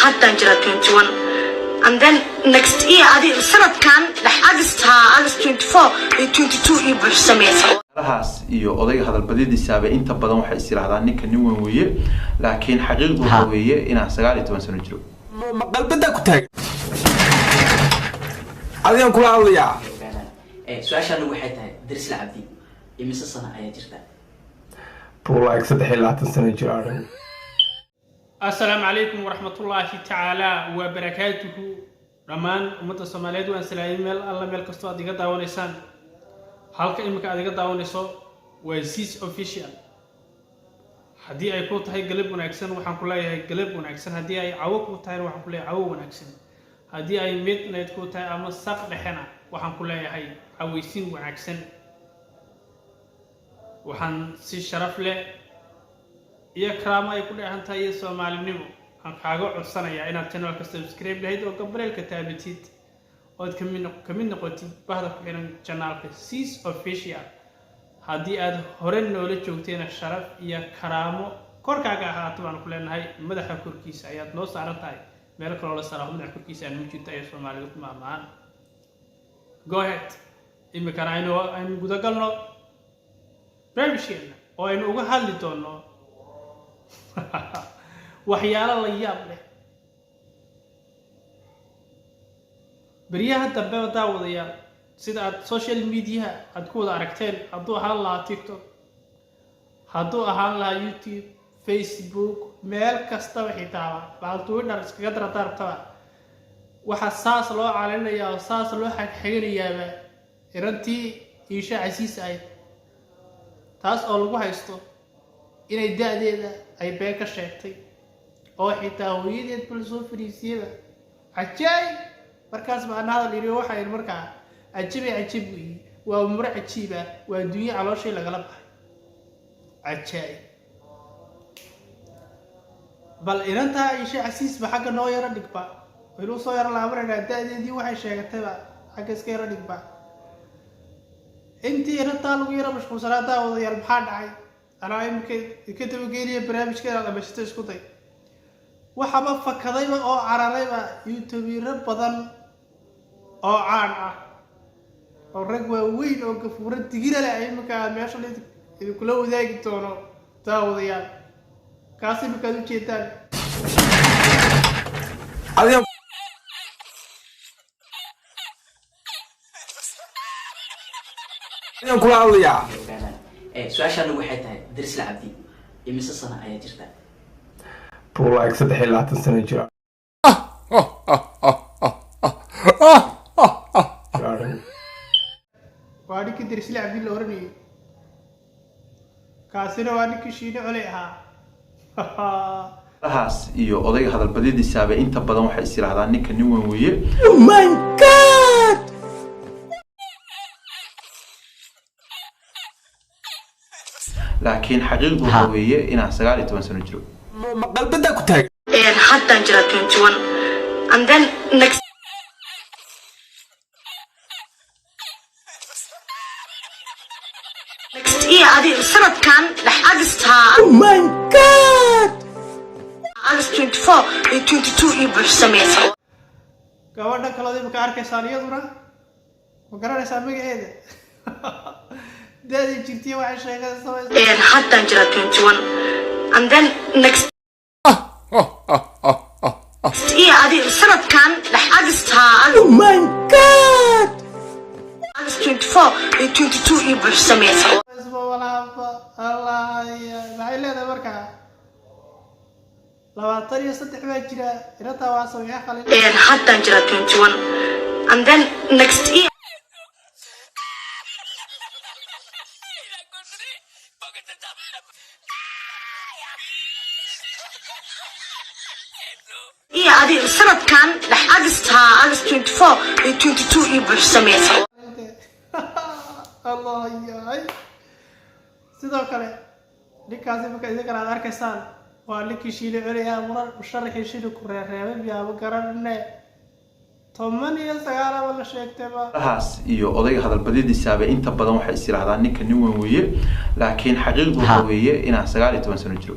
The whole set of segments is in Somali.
Haddaan jiraa 21, and then next year, adi sanadkan dhex August, ha, August 24 iyo 22 iyo buuxsameysa. Haas iyo odayga hadalbadidiisaaba inta badan waxay is yidhahdaan ninka nin weyn weeye, laakiin xaqiiqdu waxa weeye inaan 19 sano jiro. Ma qalbadaa ku taagan? Adigaan kula hadlayaa. Su-aashaanu waxay tahay, Dirisle Cabdi, imise sano ayaa jirta? Bro, like 23 sano jira anigu. Asalaamu calaykum waraxmatullaahi tacaala wa barakaatuhu. Dhammaan ummadda Soomaaliyeed waan salaayay, meel alla meel kastoo aad iga daawanaysaan. Halka iminka aad iga daawanayso waa Cs Official. Haddii ay ku tahay galab wanaagsan, waxaan ku leeyahay galab wanaagsan. Haddii ay cawo ku tahayna, waxaan ku leeyahay cawo wanaagsan. Haddii ay midnight ku tahay ama saq dhexena, waxaan ku leeyahay cawaysiin wanaagsan. Waxaan si sharaf leh iyo karaamo ay ku dheehan tahay iyo Soomaalinimo aan kaaga codsanayaa inaad channelka subscribe lahayd oo gambaleelka taabatid, ood kamid noqotid bahda ku xiran channelka Cs Official. Haddii aad hore noola joogtayna, sharaf iyo karaamo korkaaga ahaato baan ku leenahay. Madaxa korkiisa ayaad noo saaran tahay, meel kaloo la saraa madaxa korkiisa aan mu jirto ayay Soomaalida ku maahmaahan. Go ahead, iminkana aynu gudagalno barnaamijkeena oo aynu uga hadli doono waxyaalo la yaab leh. Beryaha dambe, daawadayaal, sida aad social mediaha aad ku wada aragteen, hadduu ahaan lahaa TikTok, hadduu ahaan lahaa YouTube, Facebook, meel kastaba, xitaaba baal Twitter iskaga daradaartaba, waxaa saas loo calinayaa oo saas loo xagxaganayaaba irantii Iisha Casiis ahayd, taas oo lagu haysto inay da-deeda ay been ka sheegtay oo xitaa hooyadeed bal soo fariisiyaba. Cajaayib! Markaas baa ana hadal yidhi, waxaa yidhi markaa: cajabay cajab weeye, waa umuro cajiiba, waa adduunyo calooshii lagala baxay. Cajaa'ib! Bal inantaa Iisha Casiisba xagga noo yaro dhigba, waynuu soo yaro laabanaynaa. Da-deedii waxay sheegatayba xagga iska yaro dhigba. Intii inantaa lagu yaro mashquulsanaa, daawadayaal, maxaa dhacay? Anaa imika ka dabageynaya barnaamijka inaad dhamaysato isku day. Waxaaba fakadayba oo cararayba youtubero badan oo caan ah oo rag waaweyn oo gafuuro digira leh. Iminka aad meesha idinkula wadaagi doono, daawadayaal, kaas iminka aad ujeedaan. Adigaan kula hadlayaa. Su-aashaanu waxay tahay, Dirisle Cabdi, imise sano ayaa jirta? Bro, like 23 sano jira anigu. Waa ninkii Dirisle Cabdi la oranayay, kaasina waa ninkii Shiine Coley ahaa. Haas iyo odayga hadalbadidiisaaba inta badan waxay is yidhahdaan ninka nin weyn weeye. Oh my God! Laakiin xaqiiqdu waxa weeye inaan 19 sano jiro. Ma qalbadaa ku taagan? Haddaan jiraa 21, and then next year, adi sanadkan dhex August, ha. Oh my God! August 24 iyo 22 iyo buuxsameysa. Gabadha kalood imika arkaysaan, iyaduna ma garanaysaa magaceeda, da-dii jirtiya waxay sheegaysa? Haddaan jiraa 21, and then next year, adi sanadkan dhex August, ha. Oh my God! August 24 iyo 22 iyo buuxsameysa. Isma walaaba Allah maxay leedahay markaa? 23 baa jira inantaa, waa Sameexa Qalin. Haddaan jiraa 21, and then next year iyo adi sanadkan dhex August, ha, August 24 iyo 22 iyo buuxsameysa. Allah yahay! Sidoo kale ninkaas imika idinkana aad arkaysaan waa ninkii Shiile Celiyaa, murar musharaxii Shiile ku reereebay, miyaaba garane, 19 aba la sheegtayba. Haas iyo odayga hadalbadidiisaaba inta badan waxay is yidhahdaan ninka nin weyn weeye, laakiin xaqiiqdu waxa weeye inaan 19 sano jiro.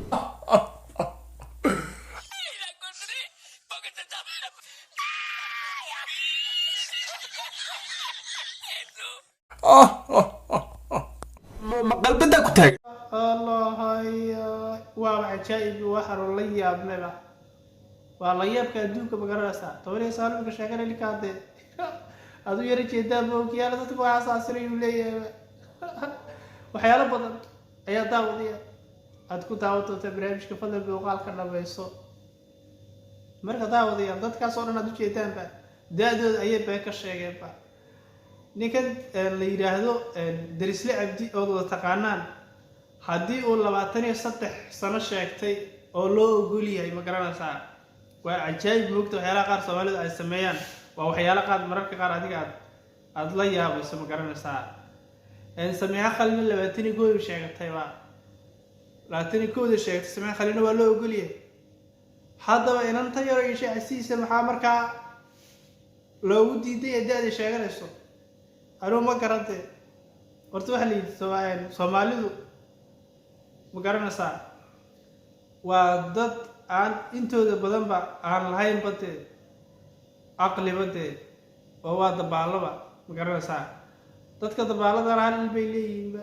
Ma qalbadaa ku taagan? Allahaya, waaba cajaa'ib, waxaanu la yaabnayba waa la yaabka adduunka, ma garanaysaa? 19 imika sheegana ninkaa dee aad u yara jeedaa moogiyaala dadka waxaa saasiray uu leeyahay. Waxyaalo badan ayaa daawadaya aad ku daawan doontaa barnaamijka. Fadlan muuqaalka dhamayso. Marka daawadayaal, dadkaas oo dhan aad ujeedaanba da-dooda ayay been ka sheegeenba. Ninkan la yidhaahdo Darisle Cabdi ood wada taqaanaan, haddii uu 23 sano sheegtay oo loo ogol yahay, ma garanaysaa? Waa cajaayib moogta waxyaalaha qaar Soomaalidu ay sameeyaan, waa waxyaalo qaar mararka qaar adiga aad la yaabayso, ma garanaysaa? Sameexa Khalina 21 sheegatay, baa 21da sheegtay Sameexa Khalina, waa loo ogol yahay. Haddaba inanta yaro iyo shaacisiisa maxaa markaa loogu diiday ee da-da sheeganayso? Anugu ma garante. Horta waxaa la yidhi Soomaalidu, ma garanaysaa, waa dad aan intooda badanba aan lahayn badee caqliba dee, oo waa dabaalaba, ma garanaysaa? Dadka dabaaladana hal il bay leeyihiinba,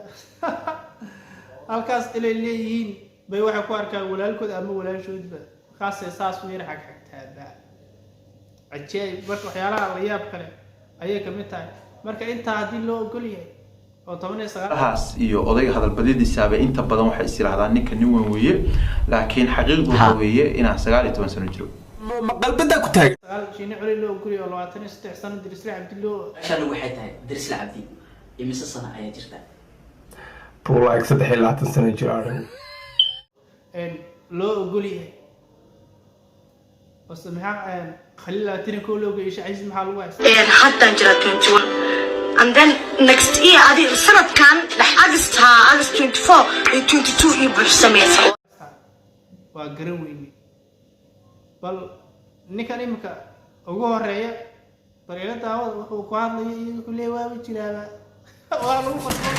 halkaas ilay leeyihiin bay waxay ku arkaan walaalkood ama walaashoodba, markaasay saas u yar xagxagtaaba. Cajaa'ib. Marka waxyaalaha la yaab kale ayay kamid tahay. Marka intaa haddii loo ogol yahay oo 19 haas iyo odayga hadalbadidiisaaba inta badan waxay is yidhahdaan ninka nin weyn weeye, laakiin xaqiiqdu waxa weeye inaan 19 sano jiro. Ma qalbadaa ku taagan? 9 Shiine Culey loo ogol yahay oo 23 sano Dirisle Cabdi loo Su-aashaanu waxay tahay, Darisle Cabdi, imise sano ayaa jirta? Bro, like 23 sano jira anigu. Loo ogol yahay oo Samixa Khaliil 21 loo ogol yahay, Casiis maxaa lagu haysta? Haddaan jiraa 21 and then next year, adi sanadkan dhex August, ha, August 24 iyo 22 iyo buuxsameysa. Waa garan weyne. Bal ninkan imika ugu horeeya bal ila daawada wuxuu ku hadlaya iyo wuxuu leeyahay. Waaba jiraaba, waa lagu qasban.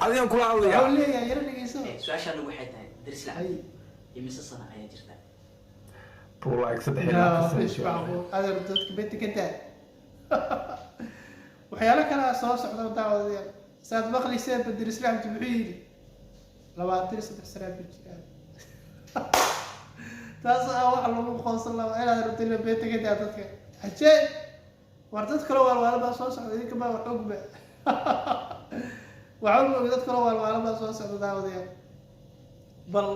Adigaan kula hadlayaa. Wuxuu leeyahay, yara dhegeyso. Su-aashaanu waxay tahay, Darisle Cabdi, imise sano ayaa jirta? Bro, like 23 sano مش jira. macquul adeer, dadka beti ka daa. Waxyaalo kale aa soo socda daawadayaal. Saad maqlayseen ba, Darisle Cabdi muxuu yidhi? 23 sanaa ku jiraan. Taas ah waxa lagu qoonsan laba inaad rabto ina beenta ka daa dadka. Cajeeb, war dad kale waalwaalo baa soo socda. Idinka baa wax ogba, waxba og. Dad kale waalwaalo baa soo socda daawadayaal. Bal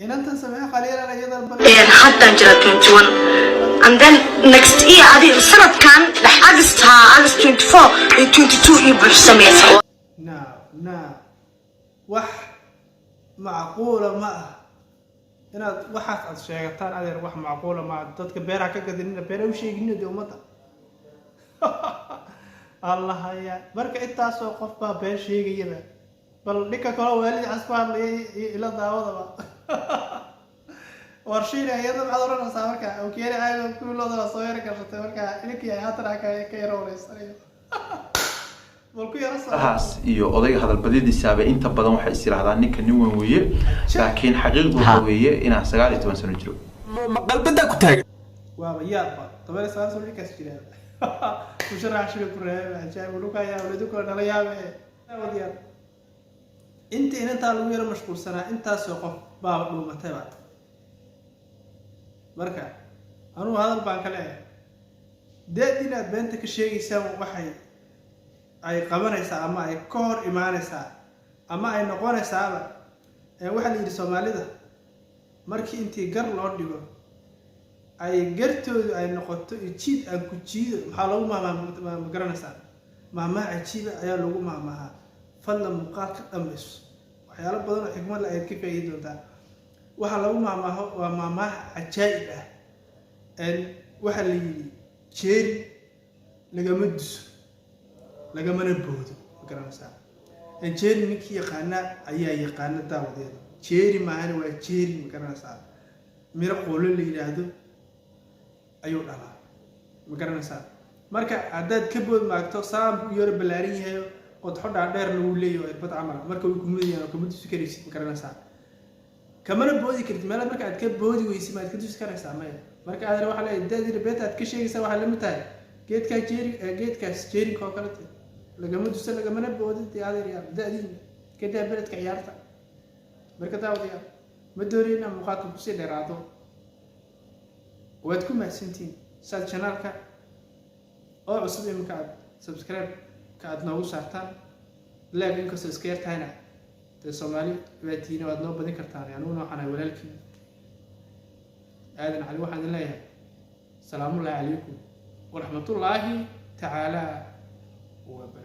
inantan Sameexa Khaliilan iyadan bal. Haddaan jiraa 21 and then next year, adi sanadkan dhex August, ha, August 24 iyo 22 iyo buuxsameysa. No, wax macquula ma ah inaad waxaas aad sheegataan adeer. Wax macquula ma ah. Dadka beeraha ka gadinina, beera u sheeginina dee ummadda Allahaya. Marka intaasoo qof baa been sheegayaba. Bal ninka kaloo waalid cas ku hadlaya iyo ila daawadaba. Warshiina iyada maxaad oranaysaa? Marka okeeni caaga kuwiloodana soo yara gashatay. Marka ninkii ay haatan ka yara wareysanayo, bal ku yara soo. Haas iyo odayga hadalbadidiisaaba inta badan waxay is yidhahdaan ninka nin weyn weeye, laakiin xaqiiqdu waxa weeye inaan 19 sano jiro. Ma qalbadaa ku taagan? Waaba yaabba, 19 sano ninkaas jiraa, musharax shili ku reebay. Ajaa'ib dhulka ayaa welidu kale nala yaabe. Wadayaal, inta inantaa lagu yaro mashquulsanaa, intaasoo qof baaba dhuumatayba. Marka anugu hadal baan ka leeyahay, da-diin inaad beenta ka sheegaysaan waxay ay qabanaysaa ama ay ka hor imaanaysaa ama ay noqonaysaaba. Waxaa la yidhi Soomaalida markii intii gar loo dhigo ay gartoodu ay noqoto jiid aan ku jiido, maxaa lagu maahmaaha? Ma garanaysaa? Maahmaha cajiiba ayaa lagu maahmaahaa. Fadlan muuqaal ka dhamayso, waxyaalo badan oo xikmad leh ayaad ka faa'iidi doontaa. Waxa lagu maahmaaho waa maahmaah cajaa'ib ah. Waxaa la yidhi jeeri lagama duso lagamana boodo, ma garanaysaa? Jeeri ninkii yaqaana ayaa yaqaana daawadeeda. Jeeri maahana waa jeeri, ma garanaysaa? Miro qoolo la yidhaahdo ayuu dhalaa, ma garanaysaa? Marka haddaad ka bood maagto, saan buu yaro ballaaran yahayo, qodxo dhaadheerna wuu leeyahay oo irbad camal. Marka way kumudayaan oo kama dusi karaysid, ma garanaysaa? Kamana boodi kartid meelaad marka aad ka boodi weysid, maad ka dusi karaysaa? Maya. Marka adeer, waxaa leeyahay da'diina beenta aad ka sheegaysaa waxay lamid tahay geedkaa jeeri, geedkaas jeerinka oo kalete, lagama duso lagamana boodi. Dee adeer, yaa da'diina ka daa beledka ciyaarta. Marka daawadayaal, ma doonayna inaan muuqaalka kusii dheeraado. Waad ku mahadsantihiin saad channelka oo cusub iminka aad subscribe-ka aad noogu saartaan, like inkastoo iska yar tahayna, dee Soomaali baatiina waad noo badin kartaan. Aniguna waxaan ahay walaalkii Aadan Cali. Waxaan idin leeyahay salaamullaahi calaykum waraxmatullaahi tacaala wabarakatu.